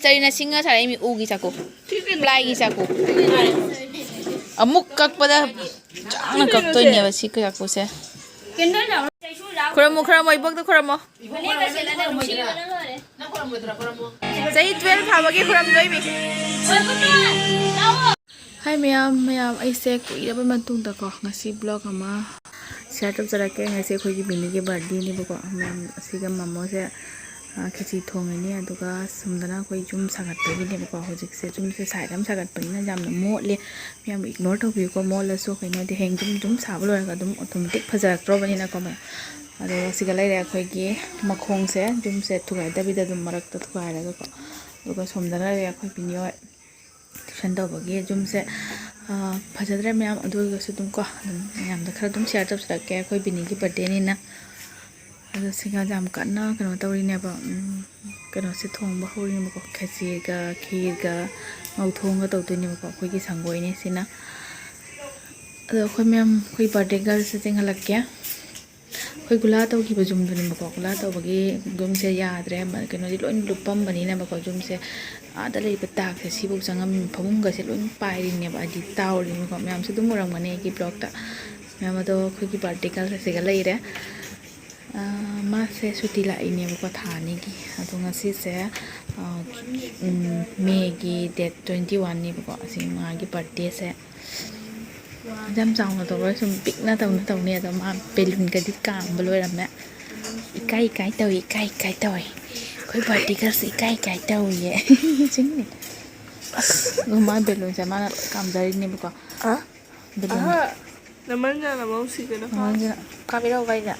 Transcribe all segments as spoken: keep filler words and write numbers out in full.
ꯆꯔꯤꯅ ꯁꯤꯡꯉ ꯁꯥꯔꯛꯏ ꯃꯤ ꯎꯒꯤ ꯆꯥꯛꯀꯨ꯫ ꯄ꯭ꯂꯥꯏꯒꯤ ꯆꯥꯛꯀꯨ꯫ ꯑꯃꯨꯛ ꯀꯛꯄꯗ ꯆꯥꯎꯅ ꯀꯛꯇꯣꯏꯅꯦꯕ ꯁꯤ ꯆꯥꯛꯀꯨꯁꯦ꯫ ꯈꯨꯔꯝꯃꯣ, ꯈꯨꯔꯝꯃꯣ, ꯏꯕꯣꯛꯇ ꯈꯨꯔꯝꯃꯣ꯫ ꯆꯍꯤ ꯇꯨꯋꯦꯜꯐ ꯐꯥꯕꯒꯤ ꯈꯨꯔꯝꯗꯣꯏꯅꯤ꯫ ꯍꯥꯏ ꯃꯌꯥꯝ, ꯃꯌꯥꯝ, ꯑꯩꯁꯦ ꯀꯨꯏꯔꯕ ꯃꯇꯨꯡꯗꯀꯣ ꯉꯁꯤ ꯕ꯭ꯂꯣꯒ ꯑꯃ ꯁꯤꯌꯥꯔ ꯇꯧꯖꯔꯛꯀꯦ꯫ ꯉꯁꯤ ꯑꯩꯈꯣꯏꯒꯤ ꯕꯤꯅꯤꯒꯤ ꯕꯥꯔꯗꯦꯅꯦꯕꯀꯣ꯫ ꯃꯌꯥꯝ ꯑꯁꯤꯒ ꯃꯃꯣꯁꯦ, ꯑ, ꯈꯦꯆꯤ ꯊꯣꯡꯉꯅꯤ꯫ ꯑꯗꯨꯒ ꯁꯣꯝꯗꯅ ꯑꯩꯈꯣꯏ ꯌꯨꯝ ꯁꯥꯒꯠꯄꯒꯤꯅꯦꯕꯀꯣ꯫ ꯍꯧꯖꯤꯛꯁꯦ ꯌꯨꯝꯁꯦ ꯁꯥꯏꯠ ꯑꯃ ꯁꯥꯒꯠꯄꯅꯤꯅ ꯌꯥꯝꯅ ꯃꯣꯠꯂꯦ꯫ ꯃꯌꯥꯝ ꯏꯒꯅꯣꯔ ꯇꯧꯕꯤꯌꯨꯀꯣ, ꯃꯣꯠꯂꯁꯨ꯫ ꯀꯩꯅꯣꯗꯤ ꯍꯌꯦꯡ ꯌꯨꯝ, ꯌꯨꯝ ꯁꯥꯕ ꯂꯣꯏꯔꯒ ꯑꯗꯨꯝ ꯑꯣꯇꯣꯃꯦꯇꯤꯛ ꯐꯖꯔꯛꯇ꯭ꯔꯣꯕꯅꯤꯅꯀꯣ ꯃꯌꯥꯝ꯫ ꯑꯗꯣ ꯁꯤꯒ ꯂꯩꯔꯦ ꯑꯩꯈꯣꯏꯒꯤ ꯃꯈꯣꯡꯁꯦ, ꯌꯨꯝꯁꯦ ꯊꯨꯒꯥꯏꯗꯕꯤꯗ ꯑꯗꯨꯝ ꯃꯔꯛꯇ ꯊꯨꯒꯥꯏꯔꯒꯀꯣ꯫ ꯑꯗꯨꯒ ꯁꯣꯝꯗꯅ ꯂꯩꯔꯦ ꯑꯩꯈꯣꯏ ꯕꯤꯅꯤ ꯍꯣꯏ꯫ ꯇ꯭ꯌꯨꯁꯟ ꯇꯧꯕꯒꯤ ꯌꯨꯝꯁꯦ, ꯑ, ꯐꯖꯗ꯭ꯔꯦ ꯃꯌꯥꯝ, ꯑꯗꯨ ꯑꯣꯏꯔꯒꯁꯨ ꯑꯗꯨꯝ ꯀꯣ, ꯑꯗꯨꯝ ꯃꯌꯥꯝꯗ ꯈꯔ ꯑꯗꯨꯝ ꯁꯤꯌꯥꯔ ꯇꯧꯖꯔꯛꯀꯦ꯫ ꯑꯩꯈꯣꯏ ꯕꯤꯅꯤꯒꯤ ꯕꯥꯔꯗꯦꯅꯤꯅ꯫ ꯑꯗꯣ ꯁꯤꯒ ꯌꯥꯝ ꯀꯟꯅ ꯀꯩꯅꯣ ꯇꯧꯔꯤꯅꯦꯕ, ꯎꯝ, ꯀꯩꯅꯣꯁꯦ ꯊꯣꯡꯕ ꯍꯧꯔꯤꯅꯦꯕꯀꯣ꯫ ꯈꯦꯆꯤꯒ ꯈꯤꯔꯒ ꯉꯧꯊꯣꯡꯒ ꯇꯧꯗꯣꯏꯅꯦꯕꯀꯣ꯫ ꯑꯩꯈꯣꯏꯒꯤ ꯁꯪꯒꯣꯏꯅꯦ ꯁꯤꯅ꯫ ꯑꯗꯣ ꯑꯩꯈꯣꯏ ꯃꯌꯥꯝ, ꯑꯩꯈꯣꯏ ꯕꯥꯔꯗꯦ ꯒꯔꯜꯁꯦ ꯆꯦꯡꯍꯜꯂꯛꯀꯦ꯫ ꯑꯩꯈꯣꯏ ꯒꯨꯂꯥ ꯇꯧꯈꯤꯕ ꯌꯨꯝꯗꯨꯅꯦꯕꯀꯣ꯫ ꯒꯨꯂꯥ ꯇꯧꯕꯒꯤ ꯌꯨꯝꯁꯦ ꯌꯥꯗ꯭ꯔꯦ꯫ ꯃ-, ꯀꯩꯅꯣꯗꯤ ꯂꯣꯏ ꯂꯨꯞꯄꯝꯕꯅꯤꯅꯦꯕꯀꯣ꯫ ꯌꯨꯝꯁꯦ ꯑꯥꯗ ꯂꯩꯕ ꯇꯥꯛꯁꯦ ꯁꯤꯐꯧ ꯆꯪꯉꯝꯃꯤ꯫ ꯐꯃꯨꯡꯒꯁꯦ ꯂꯣꯏ ꯄꯥꯏꯔꯤꯅꯦꯕ, ꯍꯥꯏꯗꯤ ꯇꯥꯎꯔꯤꯅꯦꯕꯀꯣ꯫ ꯃꯌꯥꯝꯁꯨ ꯑꯗꯨꯝ ꯎꯔꯝꯒꯅꯤ ꯑꯩꯒꯤ ꯕ꯭ꯂꯣꯛꯇ꯫ ꯃꯌꯥꯝ ꯑꯗꯣ ꯑꯩꯈꯣꯏꯒꯤ ꯕꯥꯔꯗꯦ ꯒꯔꯜꯁꯦ ꯁꯤꯒ ꯂꯩꯔꯦ꯫ ꯑ, ꯃꯥꯁꯦ ꯁꯨꯇꯤ ꯂꯥꯛꯏꯅꯦꯕꯀꯣ ꯊꯥ ꯑꯅꯤꯒꯤ꯫ ꯑꯗꯣ ꯉꯁꯤꯁꯦ, ꯑ, ꯎꯝ, ꯃꯦꯒꯤ ꯗꯦꯠ ꯇ꯭ꯋꯦꯟꯇꯤ ꯋꯥꯟꯅꯦꯕꯀꯣ꯫ ꯑꯁꯤ ꯃꯥꯒꯤ ꯕꯥꯔꯗꯦꯁꯦ꯫ ꯌꯥꯝ ꯆꯥꯎꯅ ꯇꯧꯔꯣꯏ, ꯁꯨꯝ ꯄꯤꯛꯅ ꯇꯧꯅ ꯇꯧꯅꯤ꯫ ꯑꯗꯣ ꯃꯥ ꯕꯦꯂꯨꯟꯒꯗꯤ ꯀꯥꯝꯕ ꯂꯣꯏꯔꯝꯃꯦ꯫ ꯏꯀꯥꯏ ꯏꯀꯥꯏ ꯇꯧꯏ, ꯏꯀꯥꯏ ꯏꯀꯥꯏ ꯇꯧꯏ꯫ ꯑꯩꯈꯣꯏ ꯕꯥꯔꯗꯦ ꯒꯔꯜꯁꯦ ꯏꯀꯥꯏ ꯏꯀꯥꯏ ꯇꯧꯏꯌꯦ꯫ ꯆꯤꯡꯅꯤ꯫ ꯑꯁ, ꯑꯗꯣ ꯃꯥ ꯕꯦꯂꯨꯟꯁꯦ ꯃꯥꯅ ꯂꯣꯏ ꯀꯥꯝꯖꯔꯤꯅꯦꯕꯀꯣ꯫ ꯑ? ꯕꯦꯂꯨꯟ꯫ ꯑꯍ, ꯅꯃꯟꯖꯅ ꯃꯧꯁꯤ ꯀꯩꯅꯣ ꯅꯃꯟꯖꯅ꯫ ꯀꯥꯞꯄꯤꯔꯛꯑꯣ ꯒꯥꯔꯤꯗ꯫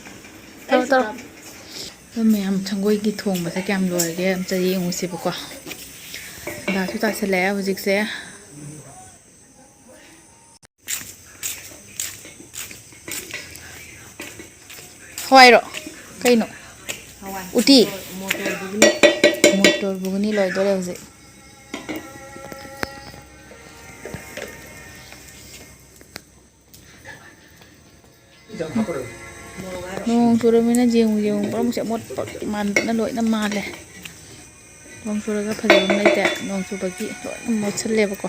ꯇꯧꯔꯣ, ꯑꯩꯁꯨ ꯇꯧꯔꯣ꯫ ꯀꯥꯞ-, ꯑꯗꯣ ꯃꯌꯥꯝ ꯁꯪꯒꯣꯏꯒꯤ ꯊꯣꯡꯕꯁꯦ ꯀꯌꯥꯝ ꯂꯣꯏꯔꯒꯦ ꯑꯝꯇ ꯌꯦꯡꯉꯨꯁꯦꯕꯀꯣ꯫ ꯇꯥꯁꯨ ꯇꯥꯁꯜꯂꯛꯑꯦ ꯍꯧꯖꯤꯛꯁꯦ꯫ ꯍꯋꯥꯏꯔꯣ? ꯀꯩꯅꯣ? ꯍꯋꯥꯏ꯫ ꯎꯇꯤ? ꯃꯣꯇꯣꯔ ꯘꯨꯒꯅꯤ꯫ ꯃꯣꯇꯣꯔ ꯘꯨꯒꯅꯤ ꯂꯣꯏꯗꯣꯔꯦ ꯍꯧꯖꯤꯛ꯫ ꯅꯣꯡ ꯆꯨꯔꯃꯤꯅ ꯌꯦꯡꯉꯨ, ꯌꯦꯡꯉꯨ, ꯄꯨꯝꯅꯃꯛꯁꯦ ꯑꯃꯣꯠꯄ ꯃꯥꯟꯕꯅ ꯂꯣꯏꯅ ꯃꯥꯜꯂꯦ꯫ ꯅꯣꯡ ꯆꯨꯔꯒ ꯐꯖꯕ ꯑꯃ ꯂꯩꯇꯦ꯫ ꯅꯣꯡ ꯆꯨꯕꯒꯤ ꯂꯣꯏꯅ ꯃꯣꯠꯁꯜꯂꯦꯕꯀꯣ꯫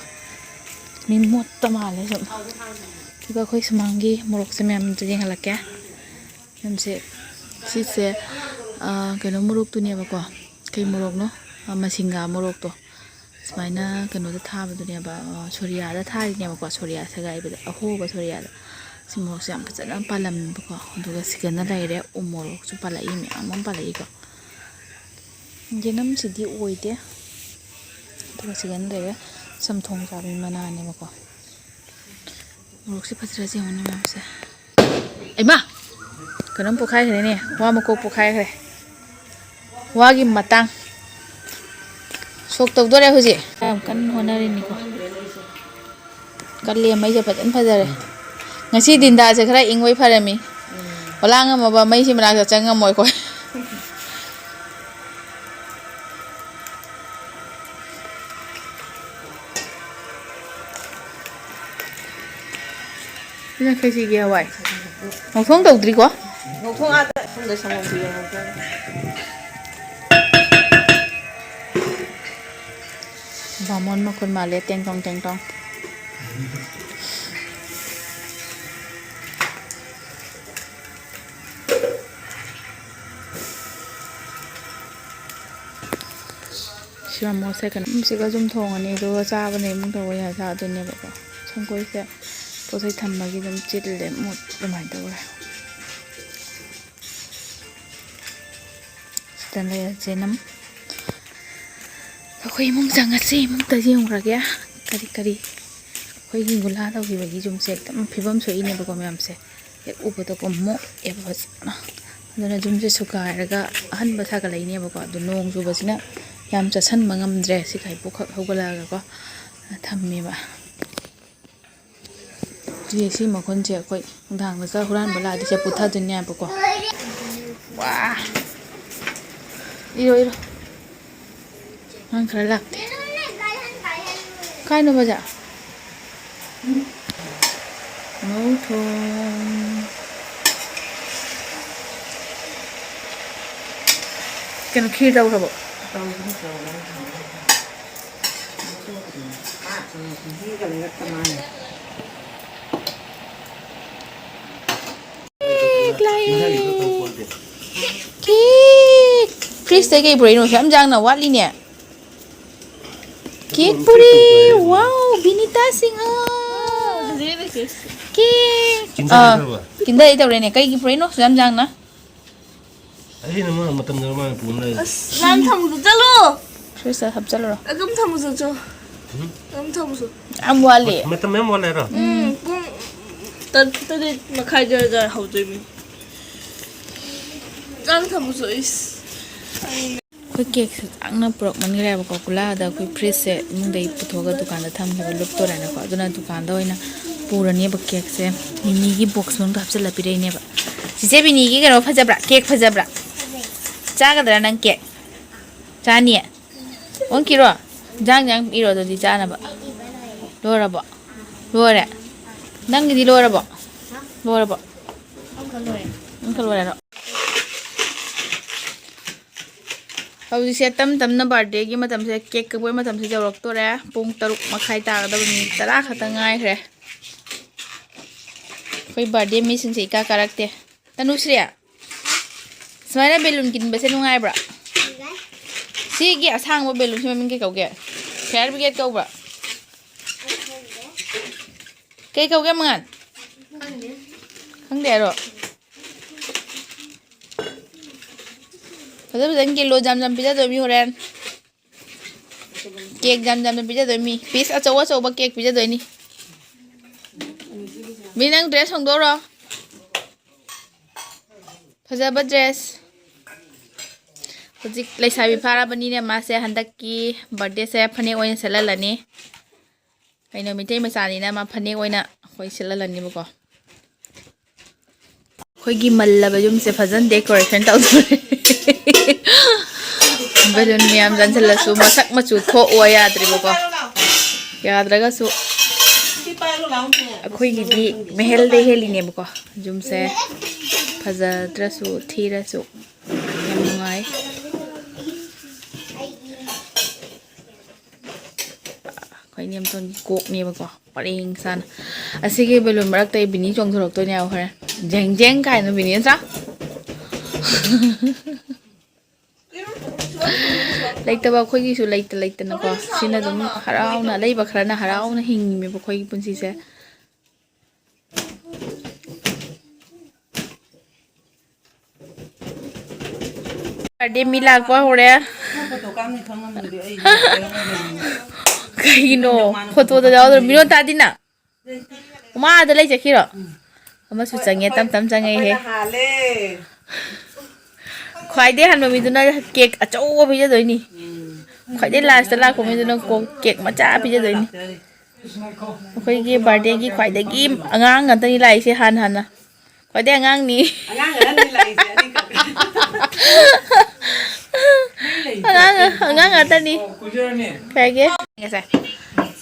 ꯃꯤ ꯃꯣꯠꯇ ꯃꯥꯜꯂꯦ ꯁꯨꯝ꯫ ꯑꯗꯨꯒ ꯑꯩꯈꯣꯏ ꯁꯨꯃꯥꯡꯒꯤ ꯃꯣꯔꯣꯛꯁꯦ ꯃꯌꯥꯝꯁꯨ ꯌꯦꯡꯍꯜꯂꯛꯀꯦ꯫ ꯃꯌꯥꯝꯁꯦ, ꯁꯤꯁꯦ, ꯑ, ꯀꯩꯅꯣ ꯃꯣꯔꯣꯛꯇꯨꯅꯦꯕꯀꯣ꯫ ꯀꯩ ꯃꯣꯔꯣꯛꯅꯣ? ꯑ, ꯃꯁꯤꯡꯒꯥ ꯃꯣꯔꯣꯛꯇꯣ꯫ ꯁꯨꯃꯥꯏꯅ ꯀꯩꯅꯣꯗ ꯊꯥꯕꯗꯨꯅꯦꯕ, ꯑ, ꯁꯣꯔꯤꯌꯥꯗ ꯊꯥꯔꯤꯅꯦꯕꯀꯣ꯫ ꯁꯣꯔꯤꯌꯥ ꯁꯦꯒꯥꯏꯕꯗ, ꯑꯍꯣꯕ ꯁꯣꯔꯤꯌꯥꯗ꯫ ꯁꯤ ꯃꯣꯔꯣꯛꯁꯦ ꯌꯥꯝ ꯐꯖꯅ ꯄꯥꯜꯂꯝꯃꯦꯕꯀꯣ꯫ ꯑꯗꯨꯒ ꯁꯤꯗꯅ ꯂꯩꯔꯦ꯫ ꯎ ꯃꯣꯔꯣꯛꯁꯨ ꯄꯥꯜꯂꯛꯏ, ꯃꯌꯥꯝ ꯑꯃ ꯄꯥꯜꯂꯛꯏꯀꯣ꯫ ꯌꯦꯅꯝꯁꯤꯗꯤ ꯑꯣꯏꯗꯦ꯫ ꯑꯗꯨꯒ ꯁꯤꯒꯅ ꯂꯩꯔꯦ, ꯆꯝꯊꯣꯡ ꯆꯥꯕꯤ ꯃꯅꯥꯅꯦꯕꯀꯣ꯫ ꯃꯣꯔꯣꯛꯁꯦ ꯐꯖꯔꯁꯦ ꯌꯦꯡꯉꯨꯅꯦ ꯃꯌꯥꯝꯁꯦ꯫ ꯑꯩꯃ! ꯀꯩꯅꯣꯝ ꯄꯣꯛꯈꯥꯏꯈ꯭ꯔꯦꯅꯦ, ꯋꯥ ꯃꯀꯣꯛ ꯄꯣꯛꯈꯥꯏꯈ꯭ꯔꯦ꯫ ꯋꯥꯒꯤ ꯃꯇꯥꯡ꯫ ꯁꯣꯛ ꯇꯧꯗꯣꯔꯦ ꯍꯧꯖꯤꯛ꯫ ꯌꯥꯝ ꯀꯟꯅ ꯍꯣꯠꯅꯔꯤꯅꯤꯀꯣ꯫ ꯀꯜꯂꯤ, ꯃꯩꯁꯦ ꯐꯖꯅ ꯐꯖꯔꯦ꯫ ꯉꯁꯤ ꯗꯤꯟꯗꯥꯁꯦ ꯈꯔ ꯏꯪꯕꯩ ꯐꯔꯝꯃꯤ꯫ ꯄꯣꯂꯥꯡ ꯑꯃꯕ ꯃꯩꯁꯤ ꯃꯅꯥꯛꯇ ꯆꯪꯉꯝꯃꯣꯏ ꯑꯩꯈꯣꯏ꯫ ꯁꯤꯅ ꯈꯦꯆꯤꯒꯤ ꯍꯋꯥꯏ꯫ ꯉꯧꯊꯣꯡ ꯇꯧꯗ꯭ꯔꯤꯀꯣ? ꯉꯧꯊꯣꯡ ꯑꯥꯗ ꯁꯣꯝꯗ ꯁꯪꯒꯣꯝ ꯄꯤꯌꯣ, ꯉꯧꯊꯣꯡ꯫ ꯕꯥꯃꯣꯟ ꯃꯈꯨꯟ ꯃꯥꯜꯂꯦ, ꯇꯦꯡ ꯇꯣꯡ, ꯇꯦꯡ ꯇꯣꯡ꯫ ꯁꯤ ꯃꯣꯃꯣꯁꯦ ꯀꯩꯅꯣ, ꯁꯤꯒ ꯁꯨꯝ ꯊꯣꯡꯉꯅꯤ, ꯑꯗꯨꯒ ꯆꯥꯕꯅ ꯏꯃꯨꯡ ꯇꯧꯕ ꯌꯥ ꯆꯥꯗꯣꯏꯅꯦꯕꯀꯣ꯫ ꯁꯪꯒꯣꯏꯁꯦ ꯄꯣꯠ ꯆꯩ ꯊꯝꯕꯒꯤ ꯑꯗꯨꯝ ꯆꯤꯜꯂꯦ, ꯃꯣꯠ ꯑꯗꯨꯃꯥꯏꯅ ꯇꯧꯔꯦ꯫ ꯁꯤꯗ ꯂꯩꯔꯦ ꯆꯦꯅꯝ꯫ ꯑꯩꯈꯣꯏ ꯏꯃꯨꯡ ꯆꯪꯉꯁꯤ, ꯏꯃꯨꯡꯗ ꯌꯦꯡꯉꯨꯔꯒꯦ ꯀꯔꯤ ꯀꯔꯤ ꯑꯩꯈꯣꯏꯒꯤ ꯒꯨꯂꯥ ꯇꯧꯈꯤꯕꯒꯤ ꯌꯨꯝꯁꯦ ꯑꯗꯨꯝ ꯐꯤꯕꯝ ꯁꯣꯛꯏꯅꯦꯕꯀꯣ ꯃꯌꯥꯝꯁꯦ꯫ ꯍꯦꯛ ꯎꯕꯗꯀꯣ ꯃꯣꯠꯑꯦꯕ ꯐꯖꯅ꯫ ꯑꯗꯨꯅ ꯌꯨꯝꯁꯦ ꯁꯨꯒꯥꯏꯔꯒ ꯑꯍꯟꯕ ꯁꯥꯒꯠꯂꯛꯏꯅꯦꯕꯀꯣ꯫ ꯑꯗꯨ ꯅꯣꯡ ꯆꯨꯕꯁꯤꯅ ꯌꯥꯝ ꯆꯠꯁꯟꯕ ꯉꯝꯗ꯭ꯔꯦ꯫ ꯁꯤ ꯀꯥꯏꯄꯣꯛꯈꯛ ꯍꯧꯒꯠꯂꯛꯑꯒꯀꯣ ꯊꯝꯃꯦꯕ꯫ ꯁꯤ, ꯁꯤ ꯃꯈꯨꯟꯁꯦ ꯑꯩꯈꯣꯏ ꯅꯨꯡꯗꯥꯡꯗꯒ ꯍꯨꯔꯥꯟꯕ ꯂꯥꯛꯑꯗꯤ ꯁꯦ ꯄꯨꯊꯗꯣꯏꯅꯦꯕꯀꯣ꯫ ꯋꯥ! ꯏꯔꯣ, ꯏꯔꯣ꯫ ꯑꯉꯥꯡ ꯈꯔ ꯂꯥꯛꯇꯦ꯫ ꯀꯥꯏꯅꯣ ꯕꯖꯥ? ꯃꯧꯊꯣꯡ꯫ ꯀꯩꯅꯣ, ꯈꯤꯔ ꯇꯧꯈ꯭ꯔꯕꯣ? ꯇꯧꯕꯅꯤ, ꯇꯧꯕꯅꯤ꯫ ꯃꯤꯒ ꯂꯩꯔꯛꯇ ꯃꯥꯅꯦ꯫ ꯀꯦꯛ ꯂꯥꯛꯑꯦ꯫ ꯀꯦꯛ꯫ ꯐ꯭ꯔꯤꯖꯇ ꯀꯩ ꯄꯨꯔꯛꯏꯅꯣ? ꯌꯥꯝ ꯌꯥꯡꯅ ꯋꯥꯠꯂꯤꯅꯦ꯫ ꯀꯦꯛ ꯄꯨꯔꯤ꯫ ꯋꯥꯎ, ꯕꯤꯅꯤꯇꯥ ꯁꯤꯡꯍ꯫ ꯀꯦꯛ꯫ ꯀꯤꯟꯗꯔ ꯑꯥ, ꯇꯧꯔꯕ? ꯀꯤꯟꯗꯔ ꯇꯧꯔꯦꯅꯦ꯫ ꯀꯩꯒꯤ ꯄꯨꯔꯛꯏꯅꯣ ꯌꯥꯝ ꯌꯥꯡꯅ? ꯑꯩꯅ ꯃꯥ ꯃꯇꯝ ꯌꯧꯔ ꯃꯥꯅ ꯄꯨꯅ ꯂꯩ꯫ ꯑꯁ, ꯅꯪ ꯊꯝꯃꯨꯆꯣ, ꯆꯠꯂꯣ꯫ ꯐ꯭ꯔꯤꯖꯇ ꯍꯥꯞꯆꯜꯂꯨꯔꯣ꯫ ꯑꯗꯨꯝ ꯊꯝꯃꯨꯆꯣ, ꯆꯣ꯫ ꯎꯝ? ꯑꯗꯨꯝ ꯊꯝꯃꯨꯆꯣ꯫ ꯌꯥꯝ ꯋꯥꯠꯂꯤ꯫ ꯃꯇꯝ ꯌꯥꯝ ꯋꯥꯠꯂꯤ ꯍꯥꯏꯔꯣ? ꯎꯝ, ꯄꯨꯡ ꯇꯔꯨꯛ, ꯇꯔꯦꯠ ꯃꯈꯥꯏ ꯑꯗꯨꯋꯥꯏꯗ ꯍꯧꯗꯣꯏꯅꯤ꯫ ꯆꯥꯛ ꯊꯝꯃꯨꯆꯣ, ꯏꯁ꯫ ꯑꯩꯈꯣꯏ ꯀꯦꯛꯁꯦ ꯆꯥꯡꯅ ꯄꯨꯔꯛꯃꯟꯈ꯭ꯔꯦꯕꯀꯣ꯫ ꯀꯨꯂꯥꯗ ꯑꯩꯈꯣꯏ ꯐ꯭ꯔꯤꯖꯁꯦ ꯏꯃꯨꯡꯗꯒꯤ ꯄꯨꯊꯣꯛꯑꯒ ꯗꯨꯀꯥꯟꯗ ꯊꯝꯈꯤꯕ ꯂꯨꯞꯇꯣꯔꯦꯅꯀꯣ꯫ ꯑꯗꯨꯅ ꯗꯨꯀꯥꯟꯗ ꯑꯣꯏꯅ ꯄꯨꯔꯅꯦꯕ ꯀꯦꯛꯁꯦ꯫ ꯃꯤꯃꯤꯒꯤ ꯕꯣꯛꯁ ꯃꯅꯨꯡꯗ ꯍꯥꯞꯆꯤꯜꯂ ꯄꯤꯔꯛꯏꯅꯦꯕ꯫ ꯆꯤꯆꯦ ꯕꯤꯅꯤꯒꯤ ꯀꯩꯅꯣ ꯐꯖꯕ꯭ꯔꯥ? ꯀꯦꯛ ꯐꯖꯕ꯭ꯔꯥ? ꯆꯥꯒꯗ꯭ꯔꯥ ꯅꯪ ꯀꯦꯛ? ꯆꯥꯅꯤꯌꯦ? ꯑꯣꯟꯈꯤꯔꯣ? ꯏꯟꯖꯥꯡ, ꯏꯟꯖꯥꯡ ꯏꯔꯣ ꯑꯗꯨꯗꯤ ꯆꯥꯅꯕ꯫ ꯂꯣꯏꯔꯕꯣ? ꯂꯣꯏꯔꯦ? ꯅꯪꯒꯤꯗꯤ ꯂꯣꯏꯔꯕꯣ? ꯂꯣꯏꯔꯕꯣ? ꯑꯪꯀ ꯂꯣꯏꯔꯦꯔꯣ? ꯍꯧꯖꯤꯛꯁꯦ ꯇꯞ ꯇꯞꯅ ꯕꯥꯔꯗꯦꯒꯤ ꯃꯇꯝꯁꯦ, ꯀꯦꯛ ꯀꯛꯄꯒꯤ ꯃꯇꯝꯁꯦ ꯌꯧꯔꯛꯇꯣꯔꯦ꯫ ꯄꯨꯡ ꯇꯔꯨꯛ ꯃꯈꯥꯏ ꯇꯥꯒꯗꯕ, ꯃꯤꯅꯤꯠ ꯇꯔꯥ ꯈꯛꯇ ꯉꯥꯏꯈ꯭ꯔꯦ꯫ ꯑꯩꯈꯣꯏ ꯕꯥꯔꯗꯦ ꯃꯤꯁꯤꯡꯁꯦ ꯏꯀꯥ ꯀꯥꯔꯛꯇꯦ꯫ ꯇꯅꯨꯁ꯭ꯔꯤ, ꯁꯨꯃꯥꯏꯅ ꯕꯦꯂꯨꯟ ꯀꯤꯟꯕꯁꯦ ꯅꯨꯡꯉꯥꯏꯕ꯭ꯔꯥ? ꯁꯤꯒꯤ ꯑꯁꯥꯡꯕ ꯕꯦꯂꯨꯟꯁꯤ ꯃꯃꯤꯡ ꯀꯩ ꯀꯧꯒꯦ? ꯐꯥꯌꯔ ꯕ꯭ꯔꯤꯒꯦꯗ ꯀꯧꯕ꯭ꯔꯥ? ꯀꯩ ꯀꯧꯒꯦ, ꯃꯉꯥꯜ? ꯈꯪꯗꯦ ꯍꯥꯏꯔꯣ? ꯐꯖ ꯐꯖꯅ ꯀꯤꯜꯂꯣ, ꯌꯥꯝ ꯌꯥꯝ ꯄꯤꯖꯗꯣꯏ ꯃꯤ ꯍꯣꯔꯦꯟ꯫ ꯀꯦꯛ ꯌꯥꯝ ꯌꯥꯝꯅ ꯄꯤꯖꯗꯣꯏ ꯃꯤ꯫ ꯄꯤꯁ ꯑꯆꯧ ꯑꯆꯧꯕ ꯀꯦꯛ ꯄꯤꯖꯗꯣꯏꯅꯤ꯫ ꯃꯤ, ꯅꯪ ꯗ꯭ꯔꯦꯁ ꯍꯣꯡꯗꯣꯛꯎꯔꯣ꯫ ꯐꯖꯕ ꯗ꯭ꯔꯦꯁ꯫ ꯍꯧꯖꯤꯛ ꯂꯩꯁꯥꯕꯤ ꯐꯥꯔꯕꯅꯤꯅ ꯃꯥꯁꯦ ꯍꯟꯗꯛꯀꯤ ꯕꯥꯔꯗꯦꯁꯦ ꯐꯅꯦꯛ ꯑꯣꯏꯅ ꯁꯦꯠꯍꯜꯂꯅꯤ꯫ ꯀꯩꯅꯣ, ꯃꯤꯇꯩ ꯃꯆꯥꯅꯤꯅ ꯃꯥ ꯐꯅꯦꯛ ꯑꯣꯏꯅ ꯑꯩꯈꯣꯏ ꯁꯦꯠꯍꯜꯂꯅꯤꯕꯀꯣ꯫ ꯑꯩꯈꯣꯏꯒꯤ ꯃꯜꯂꯕ ꯌꯨꯝꯁꯦ ꯐꯖꯅ ꯗꯦꯀꯣꯔꯦꯁꯟ ꯇꯧꯗꯣꯔꯦ꯫ ꯕꯦꯂꯨꯟ ꯃꯌꯥꯝ ꯆꯟꯁꯤꯜꯂꯁꯨ ꯃꯁꯛ ꯃꯆꯨ ꯊꯣꯛꯑꯣ ꯌꯥꯗ꯭ꯔꯤꯕꯀꯣ꯫ ꯌꯥꯗ꯭ꯔꯒꯁꯨ ꯑꯩꯈꯣꯏꯒꯤꯗꯤ ꯃꯦꯍꯦꯜꯗ ꯍꯦꯜꯂꯤꯅꯦꯕꯀꯣ꯫ ꯌꯨꯝꯁꯦ ꯐꯖꯗ꯭ꯔꯁꯨ ꯊꯤꯔꯁꯨ ꯌꯥꯝ ꯅꯨꯡꯉꯥꯏ꯫ ꯏꯅꯦꯝꯇꯣꯟꯒꯤ ꯀꯣꯛꯅꯦꯕꯀꯣ, ꯄꯔꯦꯡ ꯁꯥꯅ꯫ ꯑꯁꯤꯒꯤ ꯕꯦꯂꯨꯟ ꯃꯔꯛꯇ ꯑꯩ ꯕꯤꯅꯤ ꯆꯣꯡꯊꯣꯔꯛꯇꯣꯏꯅꯦ ꯍꯥꯏꯕ ꯍꯣꯔꯦꯟ꯫ ꯖꯦꯡ ꯖꯦꯡ ꯀꯥꯏꯅ ꯕꯤꯅꯤ ꯅꯠꯇ꯭ꯔꯥ? ꯂꯩꯇꯕ ꯑꯩꯈꯣꯏꯒꯤꯁꯨ ꯂꯩꯇ ꯂꯩꯇꯅꯀꯣ, ꯁꯤꯅ ꯑꯗꯨꯝ ꯍꯔꯥꯎꯅ, ꯂꯩꯕ ꯈꯔꯅ ꯍꯔꯥꯎꯅ ꯍꯤꯡꯉꯤꯃꯦꯕ ꯑꯩꯈꯣꯏꯒꯤ ꯄꯨꯟꯁꯤꯁꯦ꯫ ꯕꯥꯔꯗꯦ ꯃꯤ ꯂꯥꯛꯄ ꯍꯧꯔꯦ꯫ ꯐꯣꯇꯣ ꯀꯥꯞꯅꯤ ꯈꯪꯉꯝꯃꯗꯤ ꯑꯩ ꯀꯩꯅꯣ? ꯐꯣꯇꯣꯗ ꯌꯥꯎꯗ꯭ꯔꯣ? ꯃꯤꯅꯣ ꯇꯥꯗꯤꯅ? ꯃꯥ ꯑꯥꯗ ꯂꯩ ꯆꯠꯈꯤꯔꯣ? ꯑꯃꯁꯨ ꯆꯪꯉꯦ, ꯇꯞ ꯇꯞ ꯆꯪꯉꯛꯏꯍꯦ꯫ ꯑꯩꯈꯣꯏꯅ ꯍꯥꯜꯂꯦ꯫ ꯈ꯭ꯋꯥꯏꯗꯩ ꯍꯟꯕ ꯃꯤꯗꯨꯅ ꯀꯦꯛ ꯑꯆꯧꯕ ꯄꯤꯖꯗꯣꯏꯅꯤ꯫ ꯎꯝ꯫ ꯈ꯭ꯋꯥꯏꯗꯩ ꯂꯥꯁꯇ ꯂꯥꯛꯄ ꯃꯤꯗꯨꯅ ꯀꯣ-, ꯀꯦꯛ ꯃꯆꯥ ꯄꯤꯖꯗꯣꯏꯅꯤ꯫ ꯑꯩꯈꯣꯏꯒꯤ ꯕꯥꯔꯗꯦꯒꯤ ꯈ꯭ꯋꯥꯏꯗꯒꯤ ꯑꯉꯥꯡ ꯉꯥꯛꯇꯅꯤ ꯂꯥꯛꯏꯁꯦ ꯍꯥꯟ ꯍꯥꯟꯅ꯫ ꯈ꯭ꯋꯥꯏꯗꯩ ꯑꯉꯥꯡꯅꯤ꯫ ꯑꯉꯥꯡ ꯑꯍꯟꯅꯤ ꯂꯥꯛꯏꯁꯦ ꯑꯅꯤꯈꯛ꯫ ꯑꯉꯥꯡ, ꯑꯉꯥꯡ ꯉꯥꯛꯇꯅꯤ꯫ ꯀꯩꯒꯤ? ꯉꯁꯥꯏ꯫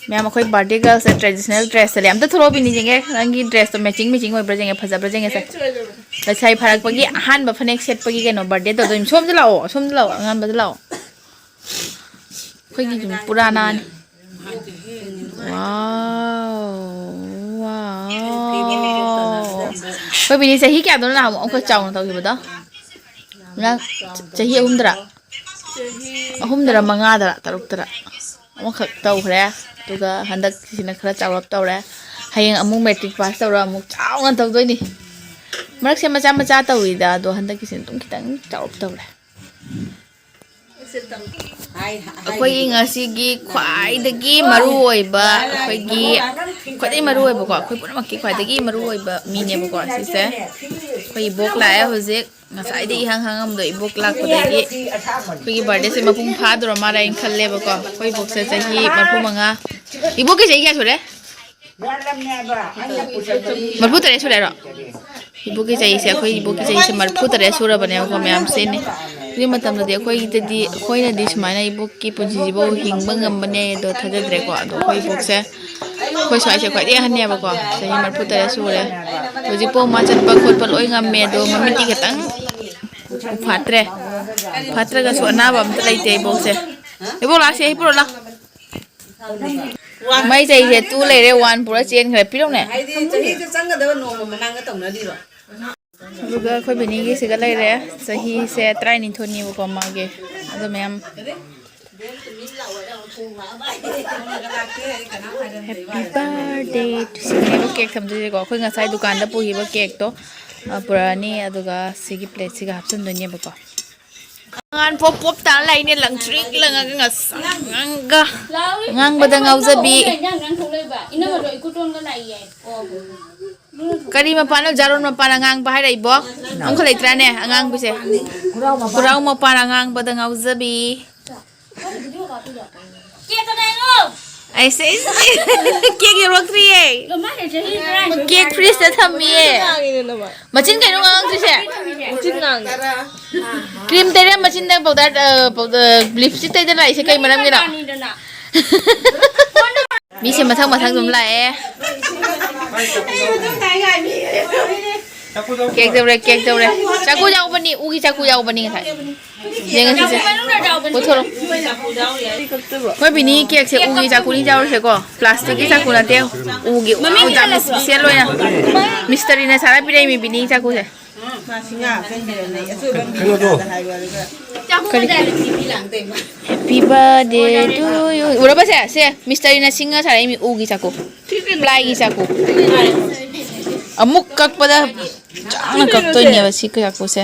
ꯃꯌꯥꯝ ꯑꯩꯈꯣꯏ ꯕꯥꯔꯗꯦ ꯒꯔꯜꯁꯦ ꯇ꯭ꯔꯦꯗꯤꯁꯅꯦꯜ ꯗ꯭ꯔꯦꯁꯇ ꯂꯩ꯫ ꯑꯝꯇ ꯊꯣꯛꯂꯛꯑꯣ ꯕꯤꯅꯤ ꯌꯦꯡꯒꯦ꯫ ꯅꯪꯒꯤ ꯗ꯭ꯔꯦꯁꯇꯣ ꯃꯦꯆꯤꯡ ꯃꯦꯆꯤꯡ ꯑꯣꯏꯕ꯭ꯔꯥ ꯌꯦꯡꯒꯦ, ꯐꯖꯕ꯭ꯔꯥ ꯌꯦꯡꯒꯦꯁꯦ꯫ ꯂꯩꯁꯥꯕꯤ ꯐꯥꯔꯛꯄꯒꯤ ꯑꯍꯥꯟꯕ ꯐꯅꯦꯛ ꯁꯦꯠꯄꯒꯤ ꯀꯩꯅꯣ ꯕꯥꯔꯗꯦ ꯇꯧꯗꯣꯏꯅꯤ꯫ ꯁꯣꯝꯗ ꯂꯥꯛꯑꯣ, ꯁꯣꯝꯗ ꯂꯥꯛꯑꯣ, ꯑꯉꯥꯟꯕꯗ ꯂꯥꯛꯑꯣ꯫ ꯑꯩꯈꯣꯏꯒꯤ ꯑꯗꯨꯝ ꯄꯨꯔꯥꯅꯥꯅꯤ꯫ ꯋꯥꯎ, ꯋꯥꯎ꯫ ꯑꯩꯈꯣꯏ ꯕꯤꯅꯤ ꯆꯍꯤ ꯀꯌꯥꯗꯅꯣ ꯅꯍꯥꯟꯃꯨꯛ ꯑꯩꯈꯣꯏ ꯆꯥꯎꯅ ꯇꯧꯈꯤꯕꯗꯣ? ꯅꯪ ꯆꯍꯤ ꯑꯍꯨꯝꯗꯔ? ꯑꯍꯨꯝꯗꯔ ꯃꯉꯥꯗꯔ ꯇꯔꯨꯛꯇꯔ ꯑꯃꯈꯛ ꯇꯧꯈ꯭ꯔꯦ꯫ ꯑꯗꯨꯒ ꯍꯟꯗꯛꯀꯤꯁꯤꯅ ꯈꯔ ꯆꯥꯎꯔꯞ ꯇꯧꯔꯦ꯫ ꯍꯌꯦꯡ ꯑꯃꯨꯛ ꯃꯦꯇ꯭ꯔꯤꯛ ꯄꯥꯁ ꯇꯧꯔ ꯑꯃꯨꯛ ꯆꯥꯎꯅ ꯇꯧꯗꯣꯏꯅꯤ꯫ ꯃꯔꯛꯁꯦ ꯃꯆꯥ ꯃꯆꯥ ꯇꯧꯋꯤꯗ, ꯑꯗꯣ ꯍꯟꯗꯛꯀꯤꯁꯤꯅ ꯑꯗꯨꯝ ꯈꯤꯇꯪ ꯆꯥꯎꯔꯞ ꯇꯧꯔꯦ꯫ ꯑꯩꯈꯣꯏꯒꯤ ꯉꯁꯤꯒꯤ ꯈ꯭ꯋꯥꯏꯗꯒꯤ ꯃꯔꯨ ꯑꯣꯏꯕ, ꯑꯩꯈꯣꯏꯒꯤ ꯈ꯭ꯋꯥꯏꯗꯒꯤ ꯃꯔꯨ ꯑꯣꯏꯕꯀꯣ, ꯑꯩꯈꯣꯏ ꯄꯨꯝꯅꯃꯛꯀꯤ ꯈ꯭ꯋꯥꯏꯗꯒꯤ ꯃꯔꯨ ꯑꯣꯏꯕ ꯃꯤꯅꯦꯕꯀꯣ ꯁꯤꯁꯦ꯫ ꯑꯩꯈꯣꯏ ꯏꯕꯣꯛ ꯂꯥꯛꯑꯦ ꯍꯧꯖꯤꯛ꯫ ꯉꯁꯥꯏꯗꯒꯤ ꯏꯍꯥꯡ ꯍꯥꯡꯉꯝꯗꯣ ꯏꯕꯣꯛ ꯂꯥꯛꯄꯗꯒꯤ ꯑꯩꯈꯣꯏꯒꯤ ꯕꯥꯔꯗꯦꯁꯦ ꯃꯄꯨꯡ ꯐꯥꯗꯣꯔ ꯃꯥꯜꯂꯦ ꯍꯥꯏꯅ ꯈꯜꯂꯦꯕꯀꯣ꯫ ꯑꯩꯈꯣꯏ ꯏꯕꯣꯛꯁꯦ ꯆꯍꯤ ꯃꯔꯤꯐꯨ ꯃꯉꯥ꯫ ꯏꯕꯣꯛꯀꯤ ꯆꯍꯤ ꯀꯌꯥ ꯁꯨꯔꯦ? ꯃꯔꯤꯐꯨ ꯇꯔꯦꯠ ꯁꯨꯔꯦ ꯍꯥꯏꯔꯣ? ꯏꯕꯣꯛꯀꯤ ꯆꯍꯤꯁꯦ, ꯑꯩꯈꯣꯏ ꯏꯕꯣꯛꯀꯤ ꯆꯍꯤꯁꯦ ꯃꯔꯤꯐꯨ ꯇꯔꯦꯠ ꯁꯨꯔꯕꯅꯦꯕꯀꯣ, ꯃꯌꯥꯝ ꯁꯦꯝꯃꯦ꯫ ꯑꯗꯨꯒꯤ ꯃꯇꯝꯗꯗꯤ ꯑꯩꯈꯣꯏꯗꯗꯤ, ꯑꯩꯈꯣꯏꯅꯗꯤ ꯁꯨꯃꯥꯏꯅ ꯏꯕꯣꯛꯀꯤ ꯄꯨꯟꯁꯤꯁꯤꯕꯨ ꯍꯤꯡꯕ ꯉꯝꯕꯅꯦ ꯑꯗꯣ ꯊꯥꯖꯗ꯭ꯔꯦꯀꯣ꯫ ꯑꯗꯣ ꯑꯩꯈꯣꯏ ꯏꯕꯣꯛꯁꯦ ꯑꯩꯈꯣꯏ ꯁ꯭ꯋꯥꯏꯁꯦ ꯈ꯭ꯋꯥꯏꯗꯒꯤ ꯑꯍꯟꯅꯦꯕꯀꯣ, ꯆꯍꯤ ꯃꯔꯤꯐꯨ ꯇꯔꯦꯠ ꯁꯨꯔꯦ꯫ ꯍꯧꯖꯤꯛꯐꯥꯎ ꯃꯥ ꯆꯠꯄ ꯈꯣꯠꯄ ꯂꯣꯏ ꯉꯝꯃꯦ, ꯑꯗꯣ ꯃꯃꯤꯠꯇꯤ ꯈꯤꯇꯪ ꯐꯥꯠꯇ꯭ꯔꯦ꯫ ꯐꯥꯠꯇ꯭ꯔꯒꯁꯨ ꯑꯅꯥꯕ ꯑꯝꯇ ꯂꯩꯇꯦ ꯏꯕꯣꯛꯁꯦ꯫ ꯏꯕꯣꯛ ꯂꯥꯛꯁꯦ, ꯑꯩ ꯄꯨꯔꯛꯑꯣ ꯂꯥꯎ꯫ ꯃꯩ ꯆꯩꯁꯦ ꯇꯨ ꯂꯩꯔꯦ, ꯋꯥꯟ ꯄꯨꯔꯥ ꯆꯦꯟꯈ꯭ꯔꯦ꯫ ꯄꯤꯔꯛꯎꯅꯦ꯫ ꯍꯥꯏꯗꯤ ꯆꯍꯤꯁꯦ ꯆꯪꯒꯗꯕ ꯅꯣꯡꯃ ꯃꯃꯥꯡꯗ ꯇꯧꯅꯗ꯭ꯔꯤꯕ꯫ ꯑꯗꯨꯒ ꯑꯩꯈꯣꯏ ꯕꯤꯅꯤꯒꯤꯁꯤꯒ ꯂꯩꯔꯦ꯫ ꯆꯍꯤꯁꯦ ꯇꯔꯥꯅꯤꯊꯣꯏꯅꯦꯕꯀꯣ ꯃꯥꯒꯤ꯫ ꯑꯗꯣ ꯃꯌꯥꯝ Happy birthday to ꯁꯤꯅꯦꯕ ꯀꯦꯛ ꯊꯝꯗꯣꯏꯁꯦꯀꯣ꯫ ꯑꯩꯈꯣꯏ ꯉꯁꯥꯏ ꯗꯨꯀꯥꯟꯗ ꯄꯨꯈꯤꯕ ꯀꯦꯛꯇꯣ, ꯑ, ꯄꯨꯔꯛꯑꯅꯤ꯫ ꯑꯗꯨꯒ ꯁꯤꯒꯤ ꯄ꯭ꯂꯦꯠꯁꯤꯒ ꯍꯥꯞꯆꯤꯟꯗꯣꯏꯅꯦꯕꯀꯣ꯫ ꯉꯥꯟ ꯄꯣꯞ ꯄꯣꯞ ꯇꯥꯔ ꯂꯩꯅꯦ, ꯂꯪꯇ꯭ꯔꯤꯛ ꯂꯪꯉꯒ ꯉꯁ-, ꯉꯥꯡꯒ-, ꯉꯥꯡꯕꯗ ꯉꯥꯎꯖꯕꯤ꯫ ꯀꯔꯤ ꯃꯄꯥꯅꯣ? ꯖꯥꯔꯣꯟ ꯃꯄꯥꯅ ꯑꯉꯥꯡꯕ ꯍꯥꯏꯔꯛꯏꯕꯣ? ꯑꯃꯈꯛ ꯂꯩꯇ꯭ꯔꯥꯅꯦ ꯑꯉꯥꯡꯕꯁꯦ? ꯈꯨꯔꯥꯎ ꯃꯄꯥꯅ ꯑꯉꯥꯡꯕꯗ ꯉꯥꯎꯖꯕꯤ꯫ ꯑꯩꯁꯦ, ꯀꯦꯛ ꯌꯧꯔꯛꯇ꯭ꯔꯤꯌꯦ꯫ ꯀꯦꯛ ꯐ꯭ꯔꯤꯖꯇ ꯊꯝꯃꯤꯌꯦ꯫ ꯃꯆꯤꯟ ꯀꯩꯅꯣ ꯉꯥꯡꯉꯛꯇ꯭ꯔꯤꯁꯦ? ꯃꯆꯤꯟ ꯉꯥꯡꯉꯦ꯫ ꯀ꯭ꯔꯤꯝ ꯇꯩꯔ ꯃꯆꯤꯟꯗ ꯄꯥꯎꯗꯔ, ꯑ, ꯄꯥꯎꯗꯔ, ꯂꯤꯞꯁꯇꯤꯛ ꯇꯩꯗꯅ ꯂꯥꯛꯏꯁꯦ ꯀꯩ ꯃꯔꯝꯒꯤꯅꯣ? ꯃꯤꯁꯦ ꯃꯊꯪ ꯃꯊꯪ ꯑꯗꯨꯝ ꯂꯥꯛꯑꯦ꯫ ꯀꯦꯛ ꯇꯧꯔꯦ, ꯀꯦꯛ ꯇꯧꯔꯦ꯫ ꯆꯥꯛꯀꯨ ꯌꯥꯎꯕꯅꯤ, ꯎꯒꯤ ꯆꯥꯛꯀꯨ ꯌꯥꯎꯕꯅꯤ ꯉꯁꯥꯏ꯫ ꯌꯦꯡꯉꯁꯤꯁꯦ꯫ ꯄꯨꯊꯣꯔꯛꯑꯣ꯫ ꯑꯩꯈꯣꯏ ꯕꯤꯅꯤ ꯀꯦꯛꯁꯦ ꯎꯒꯤ ꯆꯥꯛꯀꯨꯅꯤ ꯆꯥꯎꯔꯁꯦꯀꯣ꯫ ꯄ꯭ꯂꯥꯁꯇꯤꯛꯀꯤ ꯆꯥꯛꯀꯨ ꯅꯠꯇꯦ꯫ ꯎꯒꯤ ꯎ ꯌꯥꯝ ꯏꯁꯄꯤꯁꯦꯜ ꯑꯣꯏꯅ꯫ ꯃꯤꯁꯇꯔꯤꯅ ꯁꯥꯔ ꯄꯤꯔꯛꯏꯃꯤ ꯕꯤꯅꯤ ꯆꯥꯛꯀꯨꯁꯦ꯫ ꯃꯥ ꯁꯤ ꯉꯥ ꯍꯥꯞꯆꯤꯟꯕꯤꯔꯝꯃꯦ꯫ ꯑꯆꯣꯏꯕ ꯑꯃ ꯀꯩꯅꯣꯗꯣ꯫ ꯄꯤꯔꯀꯥꯟꯗ ꯍꯥꯏꯕ ꯑꯗꯨꯒ ꯀꯔꯤ? Happy birthday to you. ꯎꯔꯕꯁꯦ? ꯁꯦ, ꯃꯤꯁꯇꯔꯤꯅ ꯁꯤꯡꯉ ꯁꯥꯔꯛꯏꯃꯤ ꯎꯒꯤ ꯆꯥꯛꯀꯨ꯫ ꯄ꯭ꯂꯥꯏꯒꯤ ꯆꯥꯛꯀꯨ꯫ ꯑꯃꯨꯛ ꯀꯛꯄꯗ ꯆꯥꯎꯅ ꯀꯛꯇꯣꯏꯅꯦꯕ ꯁꯤ ꯆꯥꯛꯀꯨꯁꯦ꯫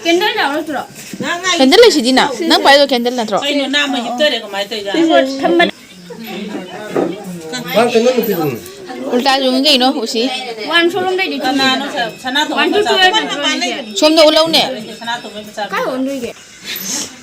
ꯀꯦꯟꯗꯜ ꯌꯥꯎꯔꯛꯇ꯭ꯔꯣ? ꯀꯦꯟꯗꯜ ꯂꯩꯁꯤꯗꯤ ꯅꯪ꯫ ꯅꯪ ꯄꯥꯏꯗꯣ ꯀꯦꯟꯗꯜ ꯅꯠꯇ꯭ꯔꯣ? ꯀꯩꯅꯣ ꯅꯥꯝꯃ ꯍꯤꯞꯇꯔꯦ ꯀꯃꯥꯏꯅ ꯇꯧꯔꯤꯖꯥꯠꯅꯣ? ꯎꯜꯇꯥ ꯌꯨꯡꯉꯤ ꯀꯩꯅꯣ ꯎꯁꯤ꯫ ꯋꯥꯟ ꯁꯣꯝꯗꯩꯗꯤ ꯀꯅꯥꯅꯣ ꯁ-, ꯁꯅꯥꯇꯣꯝꯕ ꯋꯥꯟ ꯇꯨ ꯃꯆꯥ? ꯇꯨ ꯋꯥꯟ ꯇꯨ ꯋꯥꯟ ꯁꯣꯝꯗ ꯎꯠꯂꯧꯅꯦ꯫ ꯁꯅꯥꯇꯣꯝꯕ ꯃꯆꯥ꯫ ꯀꯥꯏ ꯑꯣꯟꯗꯣꯏꯒꯦ?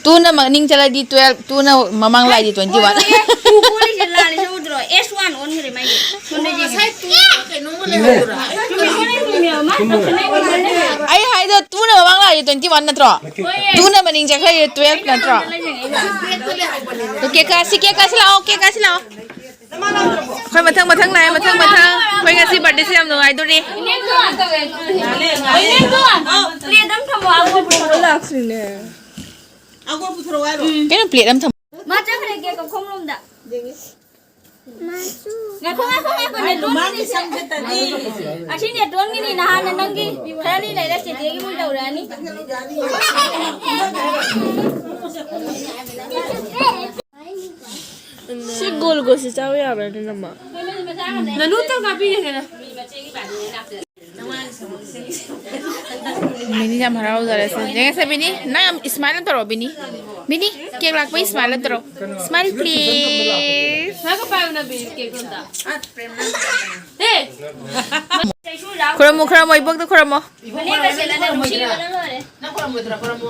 ꯇꯨꯅ ꯃꯅꯤꯡ ꯆꯠꯂꯗꯤ ꯇꯨꯋꯦꯜꯞ, ꯇꯨꯅ ꯃꯃꯥꯡ ꯂꯥꯛꯑꯗꯤ ꯇ꯭ꯋꯦꯟꯇꯤ ꯋꯥꯟ꯫ ꯇꯨ ꯀꯣꯜꯂꯤꯁꯦ ꯂꯥꯜꯂꯤꯁꯦ ꯎꯗ꯭ꯔꯣ? ꯑꯦꯁ ꯋꯥꯟ ꯑꯣꯟꯈ꯭ꯔꯦ ꯃꯥꯏꯁꯦ꯫ ꯁꯣꯝꯗꯩꯗꯤ꯫ ꯉꯁꯥꯏ ꯇꯨ ꯀꯩꯅꯣꯝꯃ ꯂꯩꯍꯧꯕ꯭ꯔꯥ? ꯆꯨꯝꯃꯤ, ꯆꯨꯝꯃꯤ, ꯆꯨꯝꯃꯤ, ꯃꯥ ꯇꯧꯁꯟꯅꯩ, ꯇꯧꯁꯟꯅꯩ꯫ ꯑꯩ ꯍꯥꯏꯗꯣ ꯇꯨꯅ ꯃꯃꯥꯡ ꯂꯥꯛꯑꯗꯤ ꯇ꯭ꯋꯦꯟꯇꯤ ꯋꯥꯟ ꯅꯠꯇ꯭ꯔꯣ? ꯍꯣꯏꯌꯦ꯫ ꯇꯨꯅ ꯃꯅꯤꯡ ꯆꯠꯈ꯭ꯔꯗꯤ ꯇꯨꯋꯦꯜꯞ ꯅꯠꯇ꯭ꯔꯣ? ꯀꯦꯛ ꯀꯛꯁꯤ, ꯀꯦꯛ ꯀꯛꯁꯤ ꯂꯥꯛꯑꯣ, ꯀꯦꯛ ꯀꯛꯁꯤ ꯂꯥꯛꯑꯣ꯫ ꯑꯩꯈꯣꯏ ꯃꯊꯪ ꯃꯊꯪ ꯂꯥꯛꯑꯦ, ꯃꯊꯪ ꯃꯊꯪ꯫ ꯑꯩꯈꯣꯏ ꯉꯁꯤ ꯕꯥꯔꯗꯦꯁꯦ ꯌꯥꯝ ꯅꯨꯡꯉꯥꯏꯗꯣꯔꯤ꯫ ꯂꯥꯛꯇ꯭ꯔꯤꯅꯦ꯫ ꯀꯩꯅꯣ ꯄ꯭ꯂꯦꯠ ꯑꯃ ꯊꯝꯃꯣ꯫ ꯃꯥ ꯆꯠꯈ꯭ꯔꯦ ꯀꯦꯛ ꯀꯛꯐꯝ ꯂꯣꯝꯗ꯫ ꯉꯥꯏꯈꯣ, ꯉꯥꯏꯈꯣ, ꯉꯥꯏꯈꯣ, ꯅꯦꯇꯣꯟꯒꯤꯅꯤ ꯁꯦ꯫ ꯑꯁꯤ ꯅꯦꯇꯣꯟꯒꯤꯅꯤ, ꯅꯍꯥꯟꯅ ꯅꯪꯒꯤ ꯈꯔꯅꯤ ꯂꯩꯔ ꯆꯦꯆꯦꯒꯤ ꯃꯣꯏ ꯇꯧꯔꯛꯑꯅꯤ꯫ ꯁꯤ ꯒꯣꯜ ꯒꯣꯜꯁꯦ ꯆꯥꯕ ꯌꯥꯕ꯭ꯔꯥꯅꯦ, ꯅꯃ? ꯅꯅꯨ ꯇꯧ ꯀꯥꯄꯤꯒꯦ ꯀꯩꯅꯣ꯫ ꯃꯤꯅꯤ ꯌꯥꯝ ꯍꯔꯥꯎꯖꯔꯦ꯫ ꯁꯦ, ꯌꯦꯡꯉꯁꯦ, ꯕꯤꯅꯤ꯫ ꯅꯪ ꯌꯥꯝ smile ꯑꯃ ꯇꯧꯔꯣ, ꯕꯤꯅꯤ꯫ ꯕꯤꯅꯤ, cake ꯂꯥꯛꯄꯩ smile ꯑꯃ ꯇꯧꯔꯣ꯫ Smile, please꯫ ꯅꯪꯒ ꯄꯥꯏꯌꯨ, ꯅꯕꯤ, cake ꯑꯝꯇ꯫ ꯍꯦ! ꯈꯨꯔꯝꯃꯣ, ꯈꯨꯔꯝꯃꯣ, ꯏꯕꯣꯛꯇ ꯈꯨꯔꯝꯃꯣ꯫ ꯐꯅꯦꯛꯀ ꯁꯦꯠꯂꯒ ꯅꯨꯡꯁꯤꯕꯅ ꯂꯣꯏꯔꯦ꯫ ꯅꯪ ꯈꯨꯔꯝꯃꯣꯏꯗ꯭ꯔꯥ? ꯈꯨꯔꯝꯃꯣ꯫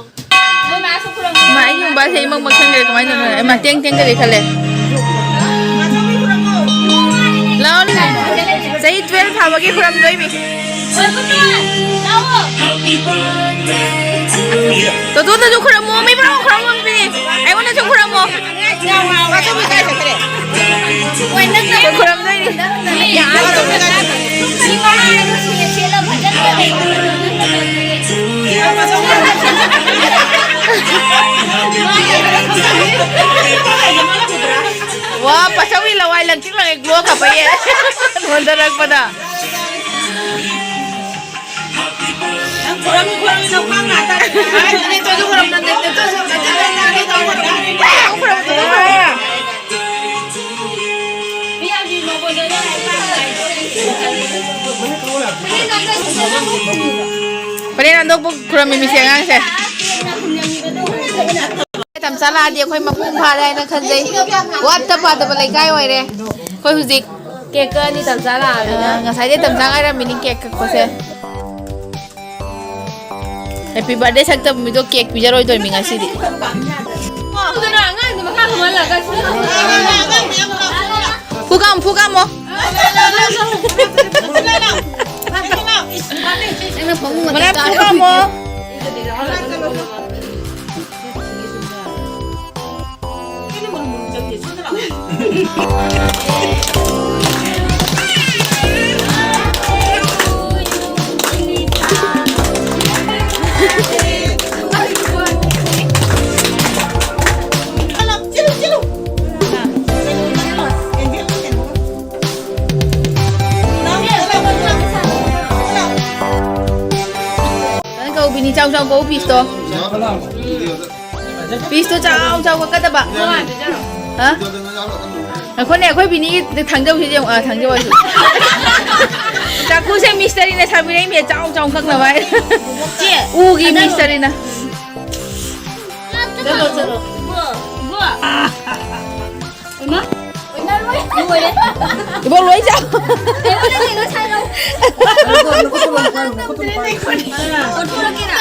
ꯅꯣꯏ ꯃꯥꯁꯨ ꯈꯨꯔꯝꯃꯣ꯫ ꯃꯥ, ꯑꯩ ꯌꯨꯝ ꯕꯥꯁꯦ ꯑꯩ ꯃꯪ ꯃꯪ ꯈꯪꯗ꯭ꯔꯦ ꯀꯃꯥꯏꯅ ꯇꯧꯗꯣꯏꯅꯣ? ꯑꯩ ꯃꯇꯦꯡ ꯇꯦꯡꯒꯗꯤ ꯈꯜꯂꯦ꯫ ꯂꯥꯛꯑꯣꯅꯦ꯫ ꯆꯍꯤ twelve ꯐꯥꯕꯒꯤ ꯈꯨꯔꯝꯗꯣꯏꯅꯤ꯫ ꯇꯣꯇꯣꯗꯁꯨ ꯈꯨꯔꯝꯃꯣ, ꯃꯤ ꯄꯨꯝꯅꯃꯛ ꯈꯨꯔꯝꯃꯣ, ꯃꯤ꯫ ꯑꯩꯉꯣꯟꯗꯁꯨ ꯈꯨꯔꯝꯃꯣ꯫ ꯈꯨꯔꯝꯗꯣꯏꯅꯤ꯫ ꯋꯥ, ꯄꯥꯆꯧꯒꯤ ꯂꯋꯥꯏ ꯂꯪꯇ꯭ꯔꯤꯛ ꯂꯪꯉꯦ, glow ꯀꯥꯞꯄꯛꯑꯦ꯫ ꯅꯣꯟꯊꯔꯛꯄꯗ꯫ ꯐꯅꯦꯛ ꯅꯥꯟꯗꯣꯛꯄ ꯈꯨꯔꯝꯃꯤ ꯃꯤꯁꯦ ꯑꯉꯥꯡꯁꯦ꯫ ꯇꯝꯆꯥ ꯂꯥꯛꯑꯗꯤ ꯑꯩꯈꯣꯏ ꯃꯄꯨꯡ ꯐꯥꯔꯦ ꯍꯥꯏꯅ ꯈꯟꯖꯩ꯫ ꯋꯥꯠꯇ ꯄꯥꯗꯕ ꯂꯩꯀꯥꯏ ꯑꯣꯏꯔꯦ꯫ ꯑꯩꯈꯣꯏ ꯍꯧꯖꯤꯛ cake ꯀꯛꯑꯅꯤ, ꯇꯝꯆꯥ ꯂꯥꯛꯑꯕꯅꯤꯅ꯫ ꯑ, ꯉꯁꯥꯏꯗꯩ ꯇꯝꯆꯥ ꯉꯥꯏꯔꯝꯃꯤꯅꯤ cake ꯀꯛꯄꯁꯦ꯫ Happy birthday ꯁꯛꯇꯕ ꯃꯤꯗꯣ cake ꯄꯤꯖꯔꯣꯏꯗꯣꯏꯃꯤ ꯉꯁꯤꯗꯤ꯫ ꯑꯗꯨꯅ ꯑꯉꯥꯡꯗꯣ ꯃꯈꯥ ꯀꯨꯝꯍꯜꯂꯒ ꯐꯨꯒꯥꯝ, ꯐꯨꯒꯥꯝꯃꯣ꯫ ꯅꯪꯅ ꯐꯃꯨꯡ ꯃꯅꯥꯛ ꯃꯊꯛꯇ ꯐꯨꯒꯥꯝꯃꯣ꯫ ꯆꯥꯎ ꯆꯥꯎ ꯀꯧ ꯄꯤꯁꯇꯣ꯫ ꯄꯤꯁꯇꯣ ꯆꯥꯎ ꯆꯥꯎ ꯀꯛꯀꯗꯕ꯫ ꯍꯥ? ꯉꯥꯏꯈꯣꯅꯦ, ꯑꯩꯈꯣꯏ ꯕꯤꯅꯤꯒꯤ ꯊꯥꯡꯖꯧꯁꯤꯗꯤ ꯌꯦꯡꯉꯨ꯫ ꯑꯥ, ꯊꯥꯡꯖꯧ ꯍꯥꯏꯁꯤ꯫ ꯆꯥꯛꯀꯨꯁꯦ ꯃꯤꯁꯇꯔꯤꯅ ꯁꯥꯕꯤꯔꯛꯏꯅꯦ, ꯆꯥꯎ ꯆꯥꯎ ꯀꯛꯅꯕ ꯍꯥꯏ꯫ ꯆꯦ, ꯎꯒꯤ ꯑꯗꯥ ꯃꯤꯁꯇꯔꯤꯅ꯫ ꯆꯠꯂꯣ, ꯆꯠꯂꯣ꯫ ꯏꯕꯣ, ꯏꯕꯣ꯫ ꯏꯃꯥ꯫ ꯂꯣꯏꯔꯦ꯫ ꯏꯕꯣ, ꯂꯣꯏ ꯆꯥꯎ꯫ ꯑꯩꯉꯣꯟꯗ ꯀꯩꯅꯣ ꯁꯥꯏꯔꯣ꯫ ꯅꯈꯨꯠꯇꯣ ꯂꯪ ꯄꯥꯏꯌꯨ, ꯅꯈꯨꯠꯇꯣ ꯂꯪ ꯄꯥꯏꯌꯨ꯫ ꯂꯧꯊꯣꯔꯛꯀꯦꯔꯥ?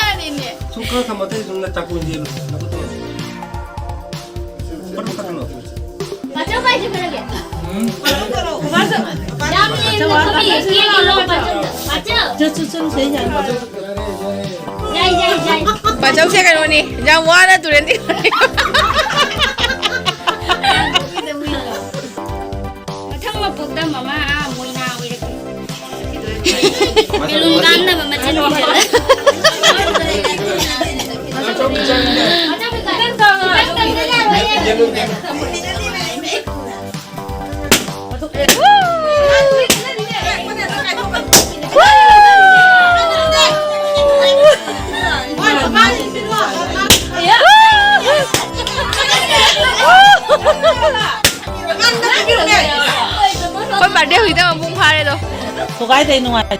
ꯁꯨꯝ ꯈꯔ ꯊꯝꯃꯣ, ꯑꯇꯩ ꯁꯨꯝ ꯆꯥꯛꯀꯨ ꯏꯟꯖꯦꯜꯂꯨ, ꯅꯈꯨꯠꯇꯣ꯫ ꯄꯠ ꯄꯠ ꯀꯛꯀꯅꯣ꯫ ꯄꯥꯆꯧ ꯀꯥꯏ ꯆꯠꯈ꯭ꯔꯒꯦ? ꯎꯝ꯫ ꯌꯥꯝ ꯂꯦꯝꯅ ꯊꯝꯃꯤ, ꯀꯦꯛ ꯂꯧꯔꯣ, ꯄꯥꯆꯧ꯫ ꯄꯥꯆꯧ꯫ ꯆꯠ, ꯆꯠ, ꯆꯠ, ꯆꯠ, ꯆꯠ꯫ ꯌꯥꯏ, ꯌꯥꯏ, ꯌꯥꯏ꯫ ꯄꯥꯆꯧꯁꯦ ꯀꯩꯅꯣꯅꯤ, ꯌꯥꯝ ꯋꯥꯅ ꯇꯨꯔꯦꯟꯗꯤ꯫ ꯃꯊꯪ ꯃꯄꯣꯛꯇ ꯃꯃꯥ ꯑꯥ ꯃꯣꯏꯅꯥ ꯑꯣꯏꯔꯛꯀꯦ꯫ ꯕꯦꯂꯨꯟ ꯀꯥꯟꯅꯕ ꯃꯆꯤꯟ ꯑꯣꯏꯍꯜꯂ꯫ ꯑꯩꯈꯣꯏ ꯕꯥꯔꯗꯦ ꯍꯧꯖꯤꯛꯇ ꯃꯄꯨꯡ ꯐꯥꯔꯦꯗꯣ꯫ ꯊꯨꯒꯥꯏꯗꯩ ꯅꯨꯡꯉꯥꯏ꯫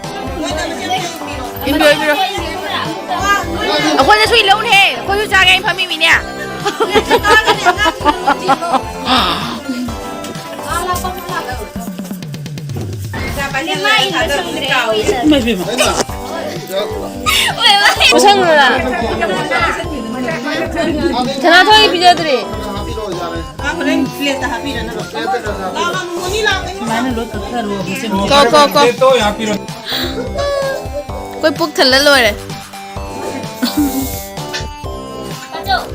ꯏꯟꯕꯤꯔꯣ, ꯏꯟꯕꯤꯔꯣ꯫ ꯑꯩꯈꯣꯏꯗꯁꯨ ꯏꯜꯂꯛꯎꯅꯦꯍꯦ, ꯑꯩꯈꯣꯏꯁꯨ ꯆꯥꯒꯦ ꯍꯥꯏꯅ ꯐꯝꯃꯤꯃꯤꯅꯦ꯫ ꯏꯃꯥ ꯏꯟꯕ ꯁꯪꯗ꯭ꯔꯦ꯫ ꯏꯃꯥ ꯏꯕꯦꯝꯃ꯫ ꯁꯪꯗ꯭ꯔꯥ? ꯁꯅꯥꯊꯣꯏ ꯄꯤꯖꯗ꯭ꯔꯤ꯫ ꯑꯥ, ꯍꯣꯔꯦꯟ ꯄ꯭ꯂꯦꯠꯇ ꯍꯥꯞꯄꯤꯔꯅꯕ꯫ ꯂꯥꯎ, ꯂꯥꯎ, ꯃꯣꯅꯤ ꯂꯥꯎ, ꯀꯩꯅꯣ ꯁꯨꯃꯥꯏꯅ ꯂꯣꯏ ꯀꯛꯊꯔꯣ, ꯃꯆꯦꯠ ꯃꯆꯦꯠ꯫ ꯀꯣ, ꯀꯣ, ꯀꯣ꯫ ꯄ꯭ꯂꯦꯠꯇꯣ ꯑꯣꯏꯅ ꯍꯥꯞꯄꯤꯔꯣ꯫ ꯑꯩꯈꯣꯏ ꯄꯨꯛ ꯊꯜꯂ ꯂꯣꯏꯔꯦ꯫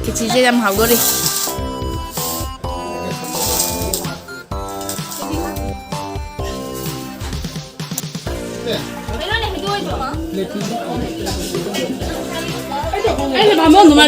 ꯈꯦꯆꯤꯁꯦ ꯌꯥꯝ ꯍꯥꯎꯗꯣꯔꯤ꯫ ꯑꯩꯅ ꯕꯥꯃꯣꯟꯗꯨꯃꯥꯏ